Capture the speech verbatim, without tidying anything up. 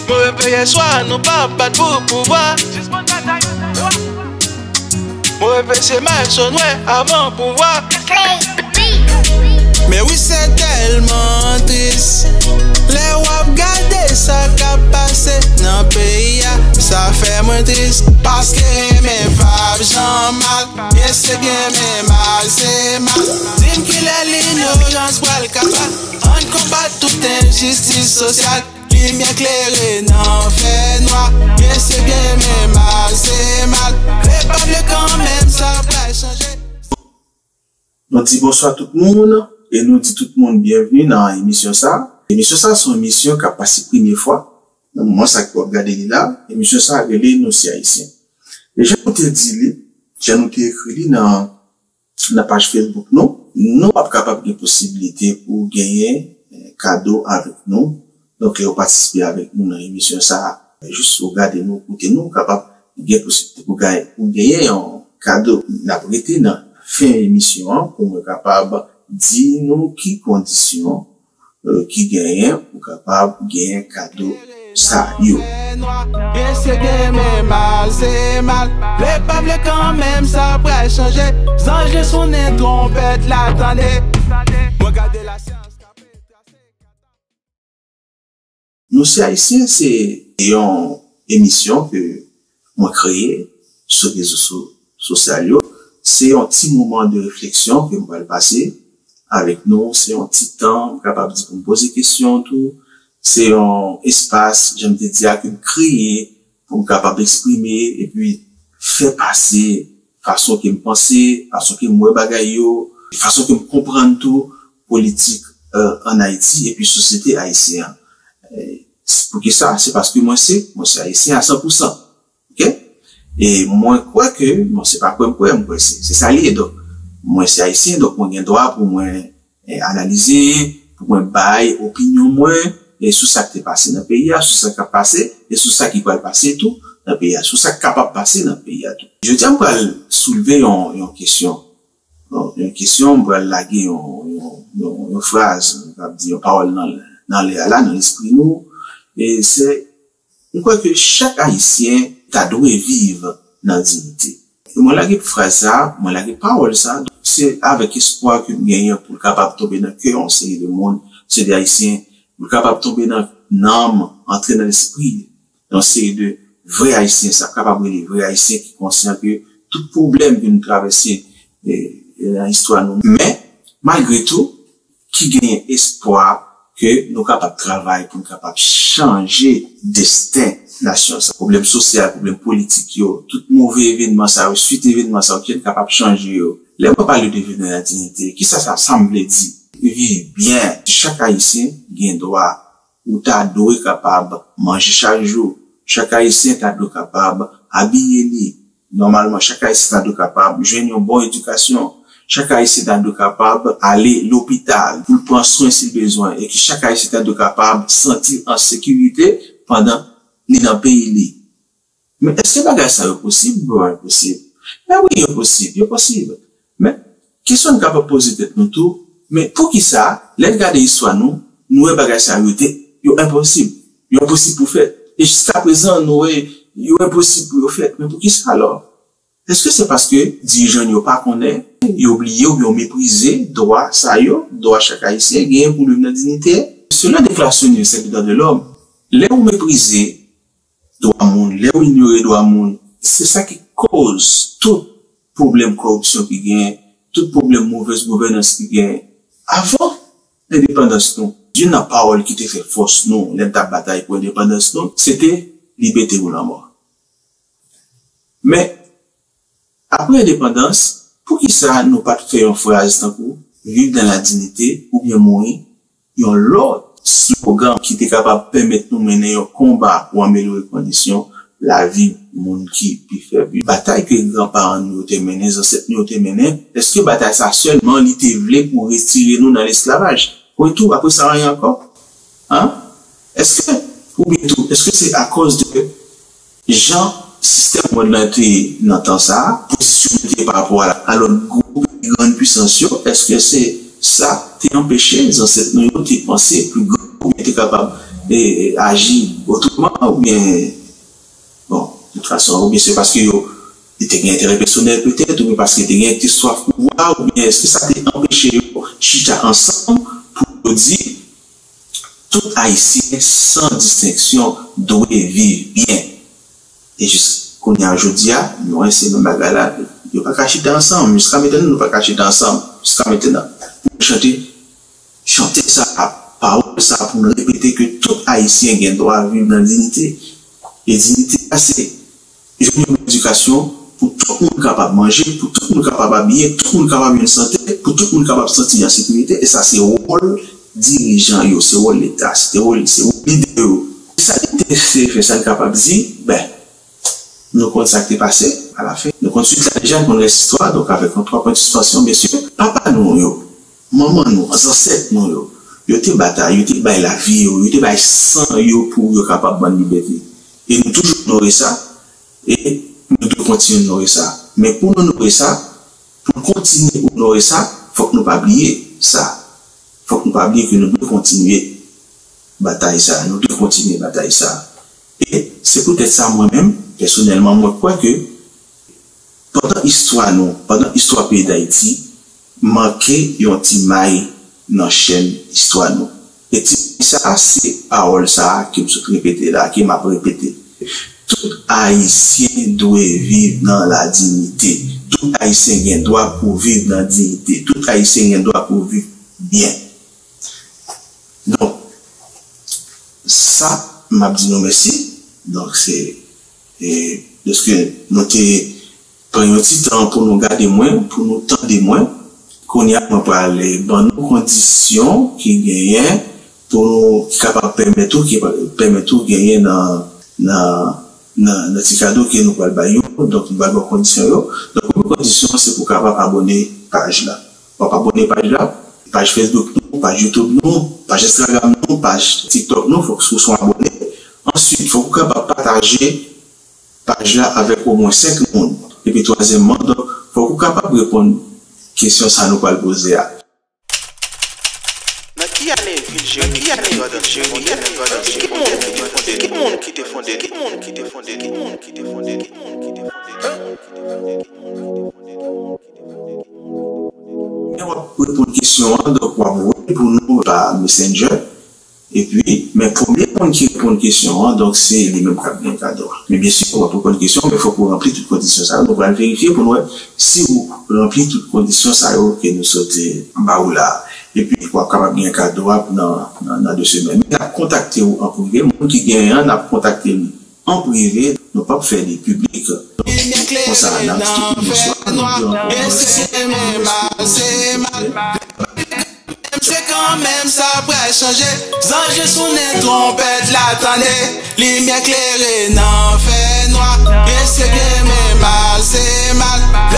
Mwen reve yèswa, nou pa bat pou pouvwa. Mwen reve se Mason wè avan pouvwa. Men wi, se tèlman tris. Lè w ap gade sa k ap pase nan peyi a, sa fè mwen tris. Paske renmen p ap janm mal. Byen se byen, men mal se mal. Di m kilè linyorans pral kapab. Ann konbat tout enjistis sosyal. Limyè klere nan fènwa. Byen se byen, men mal se mal. Vle pa vle, kanmenm sa pral chanje. Nou di bonswa tout moun, e nou di tout moun byenvni nan emisyon sa. Emisyon sa se yon emisyon k ap pase premye fwa nan moman sa ke w ap gade li la. Emisyon sa rele Nou se Ayisyen. E jan nou te di li, jan nou te ekri li nan nan paj Facebook nou, nou p ap kapab gen posiblite pou genyen, eh, kado avèk nou. Donk, lè w patisipe avèk nou nan emisyon sa a, jis ou gade nou, koute nou, ou kapab gen posiblite pou gay-, pou genyen yon kado. N ap rete nan fen emisyon an pou mwen kapab di nou ki kondisyon, eh, ki genyen pou kapab genyen kado sa yo. Byen se byen, men mal se mal. Vle pa vle, kanmenm sa pral chanje. Zanj li sonnen twonpèt la, tande. Mwen gade lasyans k ap retrase. Nou se Ayisyen, se yon emisyon ke mwen kreye sou rezo so-, sosyal yo. Se yon ti moman de refleksyon ke m pral pase avèk nou. Se yon ti tan, m kapab di, pou m poze kesyon tou. Se yon espas, jan m te di a, ke m kreye pou m kapab eksprime epi fè pase fason ke m panse, fason ke m wè bagay yo, fason ke m konprann tou politik, eh, ann Ayiti epi sosyete ayisyen an. Eh, poukisa? Se paske mwen se, mwen se ayisyen a san pou san. Oke? E mwen kwè ke, bon, se pa kwè m kwè, m kwè se, se sa li ye. Donk, mwen se ayisyen, donk mwen gen dwa pou mwen, eh, analize, pou mwen bay opinyon mwen, e sou sa k te pase nan peyi a, sou sa k ap pase, e sou sa ki pral pase tou nan peyi a, sou sa k kapab pase nan peyi a tou. Jodi a, m pral soulve yon, yon kesyon. Bon, yon kesyon, m pral lage yon, yon, yon, yon fraz, m pral di yon pawòl nan, nan lè a la, nan lespri nou. E se, m kwè ke chak Ayisyen ta dwe viv nan diyite. E mwen lage fraz sa, mwen lage pawòl sa, se avèk espwa ke m genyen pou l kapab tonbe nan kè yon seri de moun, seri de Ayisyen, pou l kapab tonbe nan nanm, antre nan lespri yon seri de vrè Ayisyen, sa kapab rele vrè Ayisyen ki konsyan ke tout pwoblèm ke nou travèse, e, e, nan istwa nou. Men, malgre tou, ki genyen espwa ke nou kapab travay pou n kapab chanje desten nasyon sa. Pwoblèm sosyal, pwoblèm politik yo, tout move evènman sa yo, swit evènman sa yo, ke n kapab chanje yo. Lè mwen pale de viv nan ladinite, kisa sa, sa m vle di? Viv byen. Chak Ayisyen gen dwa, ou ta dwe kapab manje chak jou. Chak Ayisyen ta dwe kapab abiye li nòmalman. Chak Ayisyen ta dwe kapab jwenn yon bon edikasyon. Chak Ayisyen ta dwe kapab ale lopital pou l pran swen si l bezwen. E ke chak Ayisyen ta dwe kapab santi l an sekirite pandan li nan peyi li. Men èske bagay sa yo posib? Bon, yo posib. Men wi, yo posib, yo posib. Men kesyon n kapab poze tèt nou tou, men poukisa, lè n gade istwa nou, nou wè bagay sa yo te, yo enposib, yo enposib pou fèt? E jiskaprezan, nou wè yo enposib pou yo fèt. Men poukisa alò? Èske se paske dirijan yo pa konnen, yo bliye oubyen yo meprize dwa sa yo, dwa chak Ayisyen genyen pou l viv nan diyite? Selon Deklarasyon Inivèsèl de Dwa de Lòm, lè ou meprize dwa moun, lè w inyore dwa moun, se sa ki koz tout pwoblèm kòripsyon ki genyen, tout pwoblèm movèz gouvènans ki genyen. Avan endepandans nou, youn nan pawòl ki te fè fòs nou lè n t ap batay pou endepandans nou, se te libète ou lanmò. Men, apre endepandans, poukisa nou pa t fè yon fraz tankou viv dans la dignité oubyen mouri? Yon lòt slogan ki te kapab pèmèt nou mennen yon konba pou amelyore kondisyon lavi moun ki pi fèb yo. Batay ke granparan nou yo te mennen, zansèt nou yo te mennen, èske batay sa sèlman li te vle pou retire nou nan lesklavaj? Retou, apre sa, anyen ankò? Hein? Èske, oubyen tou, èske se akòz de jan sistèm mond lan te ye nan tan sa a, pozisyon nou te ye pa rapò a, a lòt gwo pli grann pwisans yo, èske se sa te anpeche zansèt nou yo te panse pli gran oubyen te kapab e, aji otreman, oubyen, bon, de tout fason, oubyen se paske yo, yo te gen enterè pèsonèl petèt, oubyen paske te gen ti swaf pouvwa, oubyen èske sa te anpeche yo chita ansanm pou yo di tout Ayisyen, san distenksyon, dwe viv byen? E jis kounye a, jodi a, nou wè se menm bagay la, yo pa ka chita ansanm. Jiska mentnan, nou pa ka chita ansanm. Jiska mentnan, pou nou chante, chante sa, pawòl sa, pou nou repete ke tout Ayisyen gen dwa viv nan diyite. E diyite a, se jwenn yon bon edikasyon pou tout moun kapab manje, pou tout moun kapab abiye, tout moun kapab jwenn sante, pou tout moun kapab santi an sekirite. E sa, se wòl dirijan yo, se wòl Leta, se wòl, se wòl lidè yo. Sa li te fè, fè sa n kapab di, ben, nou konn sa k te pase, alafen. Nou konn swit la deja, nou konn rès istwa, donk avèk yon twa pwen de sispansyon, mesye, papa nou yo, manman nou, zansèt nou yo, yo te batay, yo te bay lavi yo, yo te bay san yo pou yo kapab ban n libète. E nou toujou onore sa, e nou dwe kontinye onore sa. Men pou nou onore sa, pou nou kontinye onore sa, fòk nou pa bliye sa. Fòk nou pa bliye ke nou dwe kontinye batay sa, nou dwe kontinye batay sa. E se poutèt sa, mwen menm, pèsonèlman, mwen kwè ke pandan istwa nou, pandan istwa peyi Dayiti, manke yon ti may nan chèn istwa nou. E ti may sa, se pawòl sa ke m sot repete la, ke m ap repete. Tout Ayisyen dwe viv nan ladiyite. Tout Ayisyen gen dwa pou viv nan diyite. Tout Ayisyen gen dwa pou viv byen. Donk, sa, m ap di nou mèsi. Donk, se, e, dèske nou te pran yon ti tan pou nou gade mwen, pou nou tande mwen. Kounye a, mwen pral ban nou kondisyon ki genyen pou nou, ki kapab pèmèt ou, ki pèmèt ou genyen nan, nan, nan, nan ti kado ke nou pral bay yo. Donk, nou pral ba w kondisyon yo. Donk, premye kondisyon an, se pou w kapab abòne paj la. W ap abòne paj la, paj Facebook nou, paj YouTube nou, paj Instagram nou, paj TikTok nou, fòk ou se yon abòne. Answit, fòk ou kapab pataje paj la avèk omwen senk moun. Epi twazyèmman, donk, fòk ou kapab reponn kesyon sa nou pral poze a. Nan ki ane vil Jeremi te fè Gòdòt Jeremi? Ki moun ki te fondel? Ki moun ki te fondel? Ki moun ki te fondel? Ki moun ki te fondel? Ki moun ki te fondel? Men w ap reponn kesyon an, donk w ap voye pou nou pa Messenger. Epi, men premye moun ki reponn kesyon an, donk se li menm k ap gen kado a. Men byen si w ap reponn kesyon an, men fòk ou ranpli tout kondisyon sa yo. Nou pral verifye pou nou wè si ou ranpli tout kondisyon sa yo ke nou sot ba ou la a. Epi, w ap kapab gen kado a nan, nan, nan de semèn. Men n ap kontakte w an prive. Moun ki genyen an, n ap kontakte li an prive, nou p ap fè li piblik. Konsa, n ap di tout moun bonswa, n ap di ankò mèsi. Se kanmenm sa pral chanje. Zanj yo sonnen twonpèt la, tande. Limyè klere nan fènwa. Mesye byen men mal se mal.